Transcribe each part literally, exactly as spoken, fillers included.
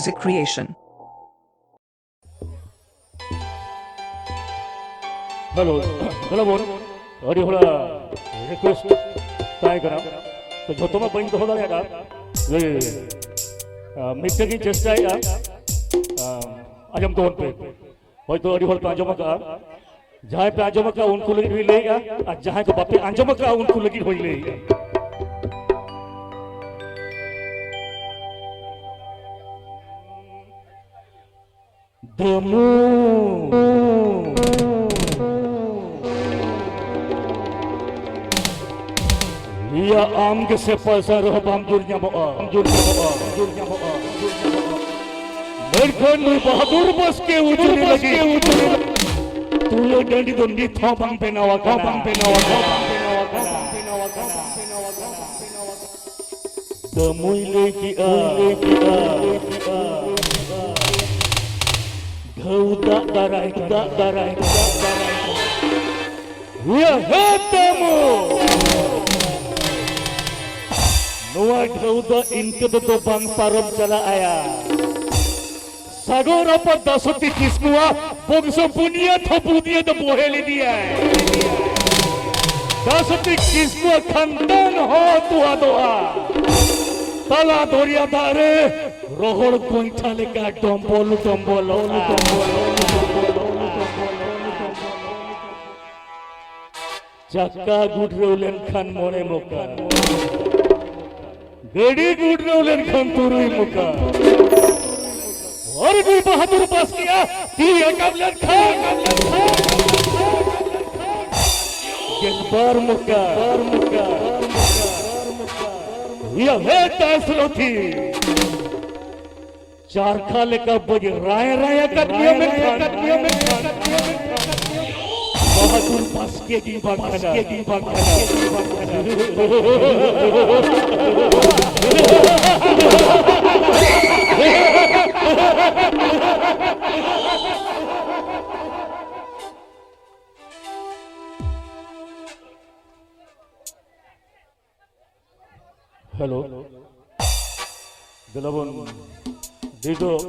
Music Creation. Hello, hello ᱵᱚᱱ, ᱟᱹᱰᱤ ᱦᱚᱲᱟᱜ ᱨᱤᱠᱩᱭᱮᱥᱴ ᱛᱟᱦᱮᱸ ᱠᱟᱱᱟ, ᱛᱚ ᱡᱷᱚᱛᱚ ᱢᱟ ᱵᱟᱹᱧ ᱫᱚᱦᱚ ᱫᱟᱲᱮᱭᱟᱜᱼᱟ, ᱡᱮ, ᱟ, ᱢᱤᱫᱴᱮᱱ ᱜᱤᱧ ᱪᱮᱥᱴᱟᱭᱮᱫᱼᱟ, ᱟ, ᱟᱸᱡᱚᱢ ᱛᱟᱵᱚᱱ ᱯᱮ᱾ ᱦᱚᱭᱛᱳ ᱟᱹᱰᱤ ᱦᱚᱲ ᱯᱮ ᱟᱸᱡᱚᱢ ᱟᱠᱟᱫᱼᱟ, ᱡᱟᱦᱟᱸᱭ ᱯᱮ ᱟᱸᱡᱚᱢ ᱟᱠᱟᱫᱼᱟ ᱩᱱᱠᱩ ᱞᱟᱹᱜᱤᱫ ᱦᱚᱸᱧ ᱞᱟᱹᱭᱮᱫᱼᱟ, ᱟᱨ ᱡᱟᱦᱟᱸᱭ ᱠᱚ ᱵᱟᱯᱮ ᱟᱸᱡᱚᱢ ᱟᱠᱟᱫᱼᱟ ᱩᱱᱠᱩ ᱞᱟᱹᱜᱤᱫ ᱦᱚᱸᱧ ᱞᱟᱹᱭᱮᱫᱼᱟ᱾ ᱫᱟᱹᱢᱩ᱾ ᱤᱭᱟ ᱟᱢ ᱜᱮ ᱥᱮ ᱯᱚᱭᱥᱟ ᱨᱮᱦᱚᱸ ᱵᱟᱢ ᱡᱩᱨ ᱧᱟᱢᱚᱜᱼᱟ, ᱡᱩᱨ ᱧᱟᱢᱚᱜᱼᱟ, ᱡᱩᱨ ᱧᱟᱢᱚᱜᱼᱟ, ᱡᱩᱨ ᱧᱟᱢᱚᱜᱼᱟ᱾ ᱢᱮᱱᱠᱷᱟᱱ ᱱᱩᱭ ᱵᱟᱦᱟᱫᱩᱨ ᱵᱟᱥᱠᱮ ᱩᱡᱩᱨᱤ ᱞᱟᱹᱜᱤᱫ ᱛᱩᱞᱟᱹ ᱰᱟᱹᱰᱤ ᱫᱚ ᱱᱤᱛ ᱦᱚᱸ ᱵᱟᱝ ᱵᱮᱱᱟᱣ ᱟᱠᱟᱱᱟ, ᱵᱟᱝ ᱵᱮᱱᱟᱣ ᱟᱠᱟᱱᱟ, ᱵᱟᱝ ᱵᱮᱱᱟᱣ ᱟᱠᱟᱱᱟ᱾ ᱫᱟᱹᱢᱩᱭ ᱞᱟᱹᱭ ᱠᱮᱜᱼᱟ, ᱞᱟᱹᱭ ᱠᱮᱜᱼᱟ, ᱞᱟᱹᱭ ᱠᱮᱜᱼᱟ᱾ ᱰᱷᱟᱹᱣ ᱫᱟᱜ ᱫᱟᱨᱟᱭ ᱛᱮ, ᱫᱟᱜ ᱫᱟᱨᱟᱭ ᱛᱮ, ᱫᱟᱜ ᱫᱟᱨᱟᱭ ᱛᱮ᱾ ᱭᱟ ᱦᱮ ᱫᱟᱹᱢᱩ! ᱱᱚᱣᱟ ᱰᱷᱟᱹᱣ ᱫᱚ ᱤᱱᱠᱟᱹ ᱛᱮᱫᱚ ᱵᱟᱝ ᱯᱟᱨᱚᱢ ᱪᱟᱞᱟᱜᱼᱟ᱾ ᱥᱟᱜᱚᱨ ᱟᱯᱟ ᱫᱟᱥᱚᱛᱤ ᱠᱤᱥᱠᱩᱣᱟᱜ ᱵᱚᱝᱥᱚ ᱵᱩᱱᱤᱭᱟᱹᱫ ᱦᱚᱸ ᱵᱩᱱᱤᱭᱟᱹᱫ ᱵᱚᱦᱮᱞ ᱤᱫᱤᱭᱟᱭ᱾ ᱫᱟᱥᱚᱛᱤ ᱠᱤᱥᱠᱩᱣᱟᱜ ᱠᱷᱟᱱᱫᱟᱱ ᱦᱚᱸ ᱛᱩᱣᱟᱫᱚᱜᱼᱟ᱾ ᱛᱟᱞᱟ ᱫᱚᱨᱭᱟ ᱫᱟᱜ ᱨᱮ ᱨᱚᱦᱚᱲ ᱜᱚᱭᱴᱷᱟ ᱞᱮᱠᱟ ᱰᱚᱢᱵᱚᱞ ᱰᱚᱢᱵᱚᱞᱚᱜᱼᱟ᱾ ᱪᱟᱠᱟ ᱜᱩᱰᱨᱟᱹᱣ ᱞᱮᱱᱠᱷᱟᱱ ᱢᱚᱬᱮ ᱢᱚᱠᱟ, ᱜᱟᱹᱰᱤ ᱜᱩᱰᱨᱟᱹᱣ ᱞᱮᱱᱠᱷᱟᱱ ᱛᱩᱨᱩᱭ ᱢᱚᱠᱟ, ᱦᱚᱨ ᱜᱩᱭ ᱵᱟᱦᱟᱫᱩᱨ ᱵᱟᱥᱠᱮᱭᱟ ᱛᱤ ᱨᱟᱠᱟᱵ ᱞᱮᱱᱠᱷᱟᱱ ᱜᱮᱞᱵᱟᱨ ᱢᱚᱠᱟ, ᱵᱟᱨ ᱢᱚᱠᱟ, ᱵᱟᱨ ᱢᱚᱠᱟ, ᱵᱟᱨ ᱢᱚᱠᱟ᱾ ᱭᱟ ᱦᱮ ᱫᱟᱥᱨᱚᱛᱷᱤ᱾ ᱪᱟᱨᱠᱷᱟ ᱞᱮᱠᱟ ᱵᱟᱹᱧ ᱨᱟᱭ ᱨᱟᱭ ᱟᱠᱟᱫ ᱢᱮᱭᱟ ᱢᱮᱱᱠᱷᱟᱱ, ᱵᱟᱦᱟᱫᱩᱨ ᱵᱟᱥᱠᱮ ᱜᱤᱧ ᱵᱟᱝ ᱠᱟᱱᱟ᱾ ᱦᱮᱞᱳ, ᱫᱮᱞᱟ ᱵᱚᱱ ᱱᱤᱛᱚᱜ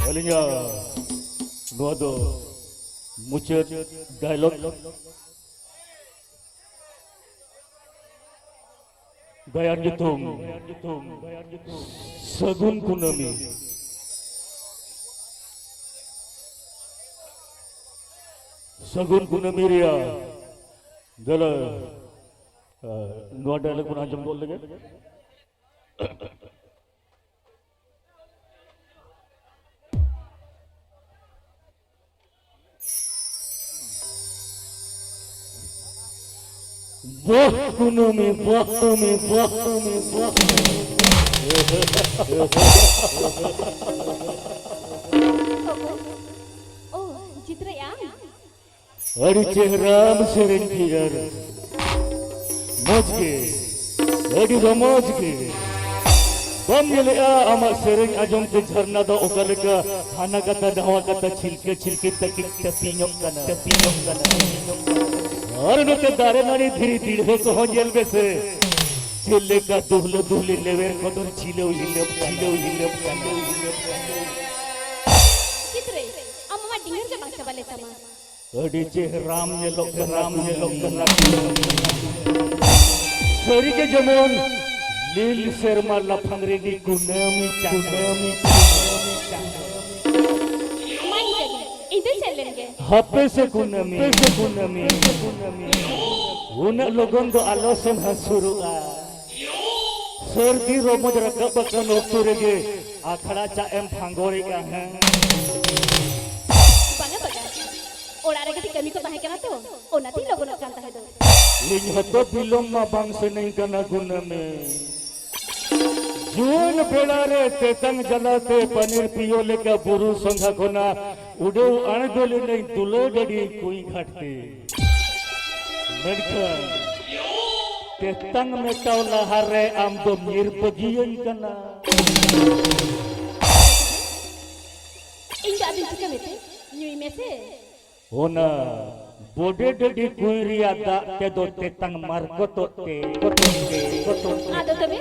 ᱟᱹᱞᱤᱧᱟᱜ ᱱᱚᱣᱟ ᱫᱚ ᱢᱩᱪᱟᱹᱫ ᱰᱟᱭᱞᱚᱜ᱾ ᱜᱟᱭᱟᱱ ᱧᱩᱛᱩᱢ ᱥᱟᱹᱜᱩᱱ ᱠᱩᱱᱟᱹᱢᱤ᱾ ᱥᱟᱹᱜᱩᱱ ᱠᱩᱱᱟᱹᱢᱤ ᱨᱮᱭᱟᱜ ᱫᱮᱞᱟ, ᱱᱚᱣᱟ ᱰᱟᱭᱞᱚᱜ ᱵᱚᱱ ᱟᱸᱡᱚᱢ ᱜᱚᱫ ᱞᱮᱜᱮ᱾ ᱵᱟᱦ ᱠᱩᱱᱟᱹᱢᱤ, ᱵᱟᱦ ᱠᱩᱱᱟᱹᱢᱤ, ᱵᱟᱦ ᱠᱩᱱᱟᱹᱢᱤ, ᱵᱟᱦ ᱠᱩᱱᱟᱹᱢᱤ᱾ ᱳ, ᱪᱤᱛᱨᱟᱹᱭ ᱟᱢ? ᱟᱹᱰᱤ ᱪᱮᱦᱨᱟᱢ ᱥᱮᱨᱮᱧ ᱠᱮᱜᱼᱟ᱾ ᱢᱚᱡᱽ ᱜᱮ, ᱟᱹᱰᱤ ᱨᱚᱢᱚᱡᱽ ᱜᱮ᱾ ᱵᱟᱢ ᱧᱮᱞᱮᱜᱼᱟ, ᱟᱢᱟᱜ ᱥᱮᱨᱮᱧ ᱟᱸᱡᱚᱢ ᱛᱮ ᱡᱷᱟᱨᱱᱟ ᱫᱚ ᱚᱠᱟ ᱞᱮᱠᱟ ᱦᱟᱱᱟ ᱠᱟᱛᱟ ᱱᱟᱣᱟ ᱠᱟᱛᱟ ᱪᱷᱤᱞᱠᱟᱹ ᱪᱷᱤᱞᱠᱟᱹ ᱛᱟᱹᱠᱤᱡ ᱛᱟᱹᱯᱤᱧᱚᱜ ᱠᱟᱱᱟ, ᱛᱟᱹᱯᱤᱧᱚᱜ ᱠᱟᱱᱟ, ᱛᱟᱹᱯᱤᱧᱚᱜ ᱠᱟᱱᱟ᱾ ᱟᱨ ᱱᱚᱛᱮ ᱫᱟᱨᱮ ᱱᱟᱹᱲᱤ ᱫᱷᱤᱨᱤ ᱫᱤᱲᱦᱟᱹ ᱠᱚᱦᱚᱸ ᱧᱮᱞ ᱢᱮᱥᱮ, ᱪᱮᱫ ᱞᱮᱠᱟ ᱫᱩᱦᱞᱟᱹ ᱫᱩᱦᱞᱤ ᱞᱮᱣᱮᱨ ᱠᱚᱫᱚᱨ ᱪᱷᱤᱞᱟᱹᱣ ᱦᱤᱞᱟᱹᱣ, ᱪᱷᱤᱞᱟᱹᱣ ᱦᱤᱞᱟᱹᱣ ᱠᱟᱱᱟ᱾ ᱪᱤᱛᱨᱮ, ᱟᱢ ᱢᱟ ᱰᱤᱝᱜᱟᱹᱨ ᱜᱮ ᱵᱟᱝ ᱪᱟᱵᱟ ᱞᱮᱱ ᱛᱟᱢᱟ᱾ ᱟᱹᱰᱤ ᱪᱮᱦᱨᱟᱢ ᱧᱮᱞᱚᱜ ᱠᱟᱱᱟ, ᱧᱮᱞᱚᱜ ᱠᱟᱱᱟ᱾ ᱥᱟᱹᱨᱤᱜᱮ ᱡᱮᱢᱚᱱ ᱱᱤᱞ ᱥᱮᱨᱢᱟ ᱞᱟᱯᱷᱟᱝ ᱨᱮᱜᱮ ᱠᱩᱱᱟᱹᱢᱤ ᱪᱟᱸᱫᱚ᱾ ᱢᱟ ᱤᱧ ᱫᱚᱧ ᱪᱮᱫ ᱞᱮᱱ ᱜᱮ᱾ ᱦᱟᱯᱮ ᱥᱮ ᱠᱩᱱᱟᱹᱢᱤ, ᱦᱟᱯᱮ ᱥᱮ ᱠᱩᱱᱟᱹᱢᱤ, ᱦᱟᱯᱮ ᱥᱮ ᱠᱩᱱᱟᱹᱢᱤ᱾ ᱩᱱᱟᱹᱜ ᱞᱚᱜᱚᱱ ᱫᱚ ᱟᱞᱚ ᱥᱮᱢ ᱦᱟᱹᱥᱩᱨᱚᱜᱼᱟ᱾ ᱥᱟᱹᱨᱫᱤ ᱨᱚᱢᱚᱡᱽ ᱨᱟᱠᱟᱵ ᱟᱠᱟᱱ ᱚᱠᱛᱚ ᱨᱮᱜᱮ ᱟᱠᱷᱲᱟ ᱪᱟᱜ ᱮᱢ ᱯᱷᱟᱸᱜᱚᱲᱮᱜᱼᱟ, ᱦᱮᱸ? ᱵᱟᱝᱟ, ᱵᱟᱝᱟ᱾ ᱚᱲᱟᱜ ᱨᱮ ᱠᱟᱹᱴᱤᱡ ᱠᱟᱹᱢᱤ ᱠᱚ ᱛᱟᱦᱮᱸ ᱠᱟᱱᱟ ᱛᱚ, ᱚᱱᱟᱛᱤᱧ ᱞᱚᱜᱚᱱᱚᱜ ᱠᱟᱱ ᱛᱟᱦᱮᱸ ᱫᱚ᱾ ᱤᱧ ᱦᱚᱸᱛᱚ ᱵᱤᱞᱚᱢ ᱢᱟ ᱵᱟᱝ ᱥᱟᱱᱟᱧ ᱠᱟᱱᱟ ᱠᱩᱱᱟᱹᱢᱤ᱾ ᱡᱩᱣᱟᱹᱱ ᱵᱮᱲᱟ ᱨᱮ ᱛᱮᱛᱟᱝ ᱡᱟᱞᱟᱛᱮ ᱯᱟᱹᱱᱤᱨ ᱯᱤᱭᱳ ᱞᱮᱠᱟ ᱵᱩᱨᱩ ᱥᱚᱸᱜᱷᱟ ᱠᱷᱚᱱᱟᱜ ᱩᱰᱟᱹᱣ ᱟᱬᱜᱚ ᱞᱮᱱᱟᱹᱧ ᱫᱩᱞᱟᱹ ᱰᱟᱹᱰᱤ ᱠᱩᱸᱧ ᱜᱷᱟᱴ ᱛᱮ᱾ ᱢᱮᱱᱠᱷᱟᱱ ᱛᱮᱛᱟᱝ ᱢᱮᱴᱟᱣ ᱞᱟᱦᱟᱨᱮ ᱟᱢ ᱫᱚᱢ ᱧᱤᱨ ᱵᱟᱹᱜᱤᱭᱟᱹᱧ ᱠᱟᱱᱟ᱾ ᱤᱧ ᱫᱚ ᱟᱫᱚᱧ ᱪᱤᱠᱟᱹ ᱢᱮᱛᱮ? ᱧᱩᱭ ᱢᱮᱥᱮ᱾ ᱚᱱᱟ ᱵᱚᱰᱮ ᱰᱟᱹᱰᱤ ᱠᱩᱸᱧ ᱨᱮᱭᱟᱜ ᱫᱟᱜ ᱛᱮᱫᱚ ᱛᱮᱛᱟᱝ ᱢᱟᱨᱠᱚᱛᱚᱜ ᱛᱮ, ᱠᱚᱛᱚᱜ ᱛᱮ, ᱠᱚᱛᱚᱜ ᱛᱮ᱾ ᱟᱫᱚ ᱛᱚᱵᱮ?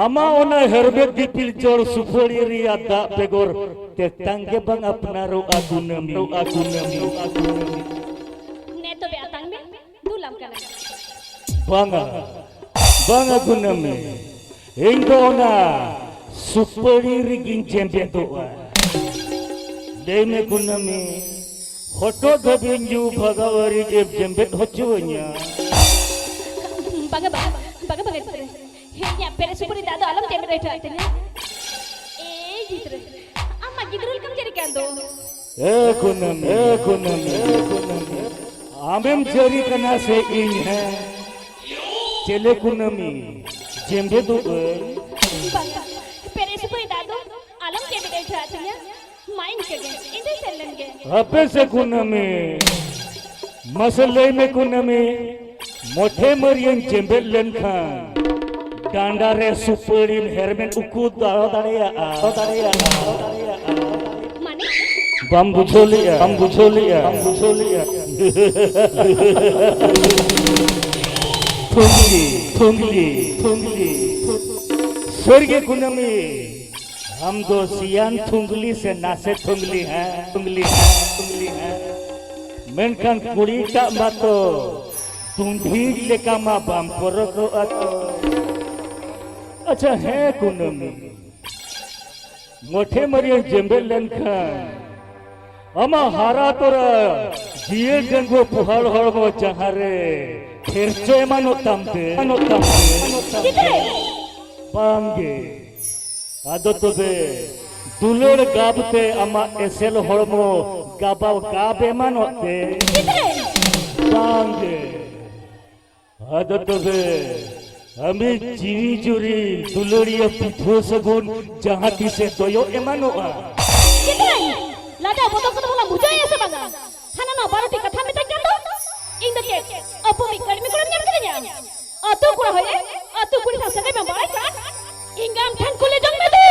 ᱟᱢᱟᱜ ᱚᱱᱟ ᱦᱮᱨᱢᱮᱫ ᱫᱤᱯᱤᱞ ᱡᱚᱲ ᱥᱩᱯᱟᱹᱲᱤ ᱨᱮᱭᱟᱜ ᱫᱟᱜ ᱵᱮᱜᱚᱨ ᱛᱮᱛᱟᱝ ᱜᱮ ᱵᱟᱝ ᱟᱯᱱᱟᱨᱚᱜᱼᱟ ᱠᱩᱱᱟᱹᱢᱤ, ᱠᱩᱱᱟᱹᱢᱤ, ᱠᱩᱱᱟᱹᱢᱤ᱾ ᱱᱮ ᱛᱚᱵᱮ ᱟᱛᱟᱝ ᱢᱮ, ᱫᱩᱞᱟᱢ ᱠᱟᱱᱟ᱾ ᱵᱟᱝᱟ, ᱵᱟᱝᱟ ᱠᱩᱱᱟᱹᱢᱤ, ᱤᱧ ᱫᱚ ᱚᱱᱟ ᱥᱩᱯᱟᱹᱲᱤ ᱨᱮᱜᱤᱧ ᱡᱮᱢᱵᱮᱫᱚᱜᱼᱟ᱾ ᱞᱟᱹᱭ ᱢᱮ ᱠᱩᱱᱟᱹᱢᱤ, ᱦᱚᱴᱚᱜ ᱫᱷᱟᱹᱵᱤᱡ ᱧᱩ ᱵᱷᱟᱜᱟᱣ ᱟᱹᱨᱤ ᱜᱮ ᱡᱮᱢᱵᱮᱫ ᱦᱚᱪᱚᱣᱟᱹᱧᱟ᱾ ᱵᱟᱝᱟ, ᱵᱟᱝᱟ, ᱵᱟᱝᱟ, ᱵᱟᱝᱟ, ᱜᱤᱫᱽᱨᱟᱹ᱾ ᱦᱮᱸ, ᱤᱧᱟᱹᱜ ᱯᱮᱨᱮᱡ ᱥᱩᱯᱩᱨᱤ ᱫᱟᱜ ᱫᱚ ᱟᱞᱚᱢ ᱡᱮᱢᱵᱮᱫ ᱦᱚᱪᱚᱣᱟᱜ ᱛᱤᱧᱟ᱾ ᱮᱭ ᱜᱤᱫᱽᱨᱟᱹ, ᱟᱢᱟᱜ ᱜᱤᱫᱽᱨᱟᱹ ᱞᱮᱠᱟᱢ ᱡᱟᱹᱨᱤ ᱠᱟᱱ ᱫᱚ᱾ ᱮ ᱠᱩᱱᱟᱹᱢᱤ, ᱮ ᱠᱩᱱᱟᱹᱢᱤ, ᱮ ᱠᱩᱱᱟᱹᱢᱤ, ᱟᱢᱮᱢ ᱡᱟᱹᱨᱤ ᱠᱟᱱᱟ ᱥᱮ ᱤᱧ ᱦᱮᱸ? ᱪᱮᱞᱮ ᱠᱩᱱᱟᱹᱢᱤ, ᱡᱮᱢᱵᱮᱫᱚᱜ ᱟᱹᱧ? ᱵᱟᱝᱟ, ᱯᱮᱨᱮᱡ ᱥᱩᱯᱩᱨᱤ ᱫᱟᱜ ᱫᱚ ᱟᱞᱚᱢ ᱡᱮᱢᱵᱮᱫ ᱦᱚᱪᱚᱣᱟᱜ ᱛᱤᱧᱟ᱾ ᱢᱟ ᱤᱱᱠᱟᱹ ᱜᱮ, ᱤᱧ ᱫᱚᱧ ᱥᱮᱱ ᱞᱮᱱ ᱜᱮ᱾ ᱦᱟᱯᱮ ᱥᱮ ᱠᱩᱱᱟᱹᱢᱤ, ᱢᱟᱥᱮ ᱞᱟᱹᱭ ᱢᱮ ᱠᱩᱱᱟᱹᱢᱤ, ᱢᱚᱴᱷᱮ ᱢᱟᱹᱨᱤᱭᱟᱹᱧ ᱡᱮᱢᱵᱮᱫ ᱞᱮᱱᱠᱷᱟᱱ ᱰᱟᱸᱰᱟ ᱨᱮ ᱥᱩᱯᱟᱹᱲᱤᱢ ᱦᱮᱨᱢᱮᱫ ᱩᱠᱩ ᱫᱟᱲᱚ ᱫᱟᱲᱮᱭᱟᱜᱼᱟ, ᱫᱟᱲᱚ ᱫᱟᱲᱮᱭᱟᱜᱼᱟ, ᱫᱟᱲᱚ ᱫᱟᱲᱮᱭᱟᱜᱼᱟ᱾ ᱢᱟᱱᱮ? ᱵᱟᱢ ᱵᱩᱡᱷᱟᱹᱣ ᱞᱮᱜᱼᱟ, ᱵᱟᱢ ᱵᱩᱡᱷᱟᱹᱣ ᱞᱮᱜᱼᱟ, ᱵᱟᱢ ᱵᱩᱡᱷᱟᱹᱣ ᱞᱮᱜᱼᱟ᱾ ᱛᱷᱩᱝᱜᱞᱤ, ᱛᱷᱩᱝᱜᱞᱤ, ᱛᱷᱩᱝᱜᱞᱤ᱾ ᱥᱟᱹᱨᱤᱜᱮ ᱠᱩᱱᱟᱹᱢᱤ, ᱟᱢ ᱫᱚ ᱥᱤᱭᱟᱱ ᱛᱷᱩᱝᱜᱞᱤ ᱥᱮ ᱱᱟᱥᱮ ᱛᱷᱩᱝᱜᱞᱤ, ᱦᱮᱸ? ᱛᱷᱩᱝᱜᱞᱤ, ᱦᱮᱸ? ᱛᱷᱩᱝᱜᱞᱤ, ᱦᱮᱸ? ᱢᱮᱱᱠᱷᱟᱱ ᱠᱩᱲᱤᱴᱟᱜ ᱢᱟᱛᱚ ᱫᱩᱸᱫᱷᱤ ᱞᱮᱠᱟ ᱢᱟ ᱵᱟᱢ ᱯᱚᱨᱚᱠᱚᱜᱼᱟ ᱛᱚ᱾ ᱟᱪᱪᱷᱟ, ᱦᱮᱸ ᱠᱩᱱᱟᱹᱢᱤ, ᱢᱚᱴᱷᱮ ᱢᱟᱹᱨᱤᱭᱟᱹᱧ ᱡᱮᱢᱵᱮᱫ ᱞᱮᱱᱠᱷᱟᱱ ᱟᱢᱟᱜ ᱦᱟᱨᱟ ᱛᱚᱨᱟ ᱡᱤᱭᱟᱹᱲ ᱰᱟᱺᱜᱩᱣᱟᱹ ᱯᱩᱦᱟᱲ ᱦᱚᱲᱢᱚ ᱡᱟᱦᱟᱸ ᱨᱮ ᱯᱷᱮᱨᱪᱚ ᱮᱢᱟᱱᱚᱜ ᱛᱟᱢ ᱛᱮ, ᱮᱢᱟᱱᱚᱜ ᱛᱟᱢ ᱛᱮ, ᱮᱢᱟᱱᱚᱜ ᱛᱟᱢ ᱛᱮ᱾ ᱪᱤᱠᱟᱹ? ᱵᱟᱝᱜᱮ᱾ ᱟᱫᱚ ᱛᱚᱵᱮ ᱫᱩᱞᱟᱹᱲ ᱜᱟᱵ ᱛᱮ ᱟᱢᱟᱜ ᱮᱥᱮᱞ ᱦᱚᱲᱢᱚ ᱜᱟᱵᱟᱣ ᱜᱟᱵ ᱮᱢᱟᱱᱚᱜ ᱛᱮ? ᱪᱤᱠᱟᱹ? ᱵᱟᱝᱜᱮ᱾ ᱟᱫᱚ ᱛᱚᱵᱮ ᱟᱢᱤᱡ ᱡᱤᱣᱤ ᱡᱩᱨᱤ ᱫᱩᱞᱟᱹᱲᱤᱭᱟᱹ ᱯᱤᱴᱷᱟᱹ ᱥᱟᱹᱜᱩᱱ ᱡᱟᱦᱟᱸ ᱛᱤᱥᱮ ᱫᱚᱭᱚᱜ ᱮᱢᱟᱱᱚᱜᱼᱟ᱾ ᱪᱤᱠᱟᱹᱭ? ᱞᱟᱡᱟᱣ ᱵᱚᱛᱚᱨ ᱠᱚᱫᱚ ᱵᱷᱟᱞᱟᱢ ᱵᱩᱡᱷᱟᱹᱣᱮᱫᱼᱟ ᱥᱮ ᱵᱟᱝᱟ? ᱦᱟᱱᱟ ᱱᱚᱣᱟ ᱵᱟᱨᱚᱴᱤ ᱠᱟᱛᱷᱟ ᱢᱮᱛᱟᱧ ᱠᱟᱱ ᱫᱚ᱾ ᱤᱧ ᱫᱚ ᱪᱮᱫ ᱟᱹᱯᱩᱢᱤᱡ ᱠᱟᱹᱲᱢᱤ ᱠᱚᱲᱟᱢ ᱧᱟᱢ ᱠᱤᱫᱤᱧᱟ? ᱟᱹᱛᱩ ᱠᱚᱲᱟ ᱦᱚᱭᱮ, ᱟᱹᱛᱩ ᱠᱩᱲᱤ ᱥᱟᱶ ᱥᱟᱹᱜᱟᱹᱭ ᱵᱟᱢ ᱵᱟᱲᱟᱭ ᱠᱷᱟᱱ ᱤᱧ ᱜᱮ ᱟᱢ ᱴᱷᱮᱱ ᱠᱩᱞᱤ ᱡᱚᱝ ᱢᱮ ᱫᱩ᱾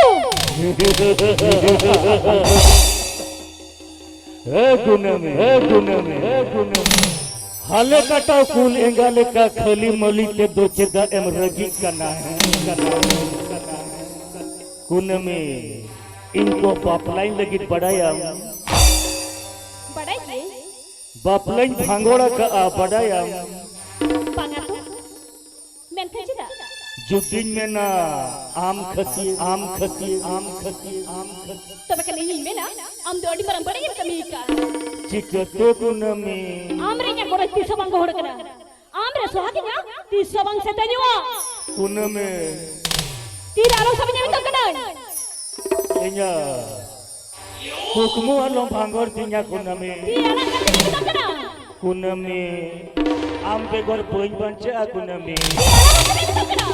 ᱮ ᱠᱩᱱᱟᱹᱢᱤ, ᱮ ᱠᱩᱱᱟᱹᱢᱤ, ᱮ ᱠᱩᱱᱟᱹᱢᱤ᱾ ᱟᱞᱮ ᱠᱟᱴᱟᱣ ᱠᱩᱞ ᱮᱸᱜᱟ ᱞᱮᱠᱟ ᱠᱷᱟᱹᱞᱤ ᱢᱟᱹᱞᱤ ᱛᱮᱫᱚ ᱪᱮᱫᱟᱜ ᱮᱢ ᱨᱟᱹᱜᱤᱜ ᱠᱟᱱᱟ? ᱦᱮᱸ, ᱠᱟᱱᱟ, ᱠᱟᱱᱟ᱾ ᱠᱩᱱᱟᱹᱢᱤ, ᱤᱧ ᱠᱚ ᱵᱟᱯᱞᱟᱧ ᱞᱟᱹᱜᱤᱫ, ᱵᱟᱰᱟᱭᱟᱢ? ᱵᱟᱰᱟᱭ ᱜᱤᱭᱟᱹᱧ᱾ ᱵᱟᱯᱞᱟᱧ ᱵᱷᱟᱸᱜᱚᱲ ᱟᱠᱟᱜᱼᱟ, ᱵᱟᱰᱟᱭᱟᱢ? ᱵᱟᱝᱟ ᱛᱚ᱾ ᱢᱮᱱᱠᱷᱟᱱ ᱪᱮᱫᱟᱜ? ᱡᱩᱫᱤᱧ ᱢᱮᱱᱟ ᱟᱢ ᱠᱷᱟᱹᱛᱤᱨ, ᱟᱢ ᱠᱷᱟᱹᱛᱤᱨ, ᱟᱢ ᱠᱷᱟᱹᱛᱤᱨ, ᱟᱢ ᱠᱷᱟᱹᱛᱤᱨ᱾ ᱛᱚᱵᱮ ᱠᱷᱟᱱ ᱤᱧᱤᱧ ᱢᱮᱱᱟ, ᱟᱢ ᱫᱚ ᱟᱹᱰᱤ ᱢᱟᱨᱟᱝ ᱵᱟᱹᱲᱤᱡ ᱮᱢ ᱠᱟᱹᱢᱤ ᱟᱠᱟᱫᱼᱟ᱾ ᱪᱤᱠᱟᱹᱛᱮ ᱠᱩᱱᱟᱹᱢᱤ? ᱟᱢ ᱨᱮ ᱤᱧᱟᱹᱜ ᱜᱚᱨᱚᱡᱽ ᱛᱤᱥ ᱦᱚᱸ ᱵᱟᱝ ᱜᱚᱦᱚᱲ ᱟᱠᱟᱱᱟ᱾ ᱟᱢ ᱨᱮ ᱥᱚᱦᱟᱜᱤᱧᱟ ᱛᱤᱥ ᱦᱚᱸ ᱵᱟᱝ ᱥᱮᱛᱮᱧᱚᱜᱼᱟ᱾ ᱠᱩᱱᱟᱹᱢᱤ᱾ ᱛᱤᱨᱮ ᱟᱞᱚᱢ ᱥᱟᱵᱤᱧᱟ ᱢᱮᱛᱟᱢ ᱠᱟᱹᱱᱟᱹᱧ᱾ ᱤᱧᱟᱹᱜ ᱠᱩᱠᱢᱩ ᱟᱞᱚᱢ ᱵᱷᱟᱸᱜᱚᱲ ᱛᱤᱧᱟ ᱠᱩᱱᱟᱹᱢᱤ᱾ ᱛᱤ ᱟᱲᱟᱜ ᱠᱟᱛᱮ ᱢᱮᱛᱟᱢ ᱠᱟᱱᱟ᱾ ᱠᱩᱱᱟᱹᱢᱤ, ᱟᱢ ᱵᱮᱜᱚᱨ ᱵᱟᱹᱧ ᱵᱟᱧᱪᱟᱜᱼᱟ ᱠᱩᱱᱟᱹᱢᱤ᱾ ᱛᱤ ᱟᱲᱟᱜ ᱠᱟᱛᱮ ᱢᱮᱛᱟᱢ ᱠᱟᱱᱟ᱾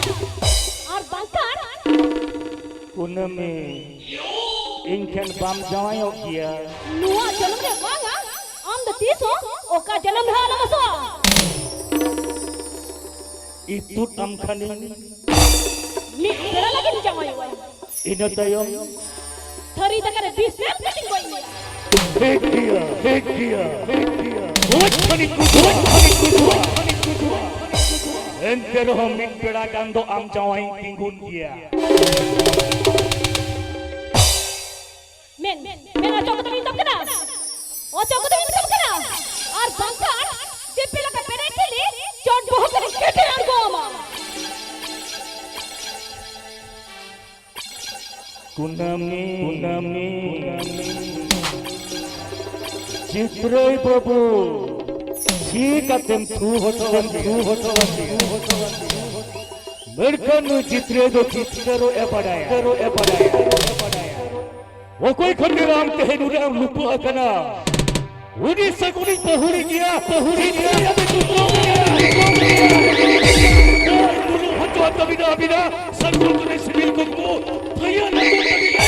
ᱟᱨ ᱵᱟᱝᱠᱷᱟᱱ ᱠᱩᱱᱟᱹᱢᱤ, ᱤᱧ ᱴᱷᱮᱱ ᱵᱟᱢ ᱡᱟᱶᱟᱭᱚᱜ ᱜᱮᱭᱟ? ᱱᱚᱣᱟ ᱡᱚᱱᱚᱢ ᱨᱮ ᱵᱟᱝᱟ, ᱟᱢ ᱫᱚ ᱛᱤᱥ ᱦᱚᱸ ᱚᱠᱟ ᱡᱚᱱᱚᱢ ᱨᱮᱦᱚᱸ ᱟᱞᱚᱢ ᱟᱥᱚᱜᱼᱟ᱾ ᱤᱛᱩᱫ ᱟᱢ ᱠᱷᱟᱱᱤᱧ᱾ ᱢᱤᱫ ᱵᱮᱲᱟ ᱞᱟᱹᱜᱤᱫ ᱡᱟᱶᱟᱭᱚᱜᱼᱟ᱾ ᱤᱱᱟᱹ ᱛᱟᱭᱚᱢ ᱛᱷᱟᱹᱨᱤ ᱫᱟᱠᱟ ᱨᱮ ᱵᱤᱥ ᱮᱢ ᱠᱟᱛᱮᱧ ᱜᱚᱡ ᱢᱮᱭᱟ᱾ ᱴᱷᱤᱠ ᱜᱮᱭᱟ, ᱴᱷᱤᱠ ᱜᱮᱭᱟ, ᱴᱷᱤᱠ ᱜᱮᱭᱟ᱾ ᱜᱚᱡ ᱠᱷᱟᱱᱤᱧ ᱜᱩᱡᱩᱜᱼᱟ, ᱜᱚᱡ ᱠᱷᱟᱱᱤᱧ ᱜᱩᱡᱩᱜᱼᱟ, ᱜᱚᱡ ᱠᱷᱟᱱᱤᱧ ᱜᱩᱡᱩᱜᱼᱟ᱾ ᱮᱱᱛᱮ ᱨᱮᱦᱚᱸ ᱢᱤᱫ ᱵᱮᱲᱟ ᱜᱟᱱ ᱫᱚ ᱟᱢ ᱡᱟᱶᱟᱭᱤᱧ ᱛᱤᱸᱜᱩᱱ ᱜᱮᱭᱟ᱾ ᱢᱮᱱ, ᱢᱮᱱ ᱚᱪᱚ ᱠᱟᱛᱮ ᱢᱮᱛᱟᱢ ᱠᱟᱱᱟ, ᱚᱪᱚ ᱠᱟᱛᱮ ᱢᱮᱛᱟᱢ ᱠᱟᱱᱟ᱾ ᱟᱨ ᱵᱟᱝᱠᱷᱟᱱ ᱫᱤᱯᱤᱞ ᱟᱠᱟᱫ ᱯᱮᱨᱮᱡ ᱴᱷᱤᱞᱤ ᱪᱚᱴ ᱵᱚᱦᱚᱜ ᱨᱮ ᱠᱮᱴᱮᱡ ᱟᱬᱜᱚ ᱟᱢᱟ᱾ ᱠᱩᱱᱟᱹᱢᱤ, ᱠᱩᱱᱟᱹᱢᱤ, ᱪᱤᱛᱨᱟᱹᱭ ᱵᱟᱹᱵᱩ, ᱪᱤᱠᱟᱛᱮᱢ ᱛᱷᱩ ᱦᱚᱪᱚ ᱟᱫᱮᱭᱟ? ᱢᱮᱱᱠᱷᱟᱱ ᱱᱩᱭ ᱪᱤᱛᱨᱟᱹᱭ ᱫᱚ ᱪᱤᱛᱨᱟᱹ ᱨᱚᱜ ᱮ ᱵᱟᱰᱟᱭᱟ᱾ ᱚᱠᱚᱭ ᱠᱷᱟᱹᱛᱤᱨ ᱟᱢ ᱛᱮᱦᱮᱧ ᱩᱱᱟᱹᱜ ᱮᱢ ᱞᱩᱯᱟᱹ ᱟᱠᱟᱱᱟ? ᱩᱱᱤ ᱥᱟᱹᱜᱩᱱᱤᱧ ᱯᱟᱹᱦᱩᱲᱤ ᱜᱮᱭᱟ, ᱯᱟᱹᱦᱩᱲᱤ ᱜᱮᱭᱟ᱾ ᱫᱩᱞᱩᱵ ᱦᱚᱪᱚ ᱛᱟᱹᱵᱤᱱᱟ ᱟᱹᱵᱤᱱᱟ ᱥᱟᱹᱜᱩᱱ ᱨᱮ ᱥᱤᱵᱤᱞ ᱠᱚᱠᱚ ᱛᱷᱟᱹᱭᱟᱹ ᱞᱟᱹᱜᱤᱫ ᱛᱟᱹᱵᱤᱱᱟ᱾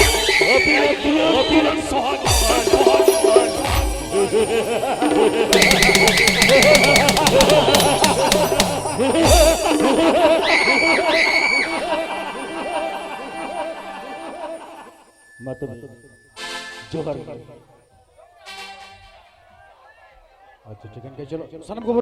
ᱟᱹᱵᱤᱱᱟᱜ ᱫᱩᱞᱟᱹᱲ, ᱟᱹᱵᱤᱱᱟᱜ ᱥᱚᱦᱟᱜ, ᱥᱚᱦᱟᱜ᱾ ᱢᱟ ᱛᱚᱵᱮ, ᱡᱚᱦᱟᱨ ᱜᱮ᱾ ᱟᱪᱪᱷᱟ, ᱴᱷᱤᱠᱟᱹᱱ ᱜᱮ, ᱪᱚᱞᱚ, ᱥᱟᱱᱟᱢ ᱠᱚ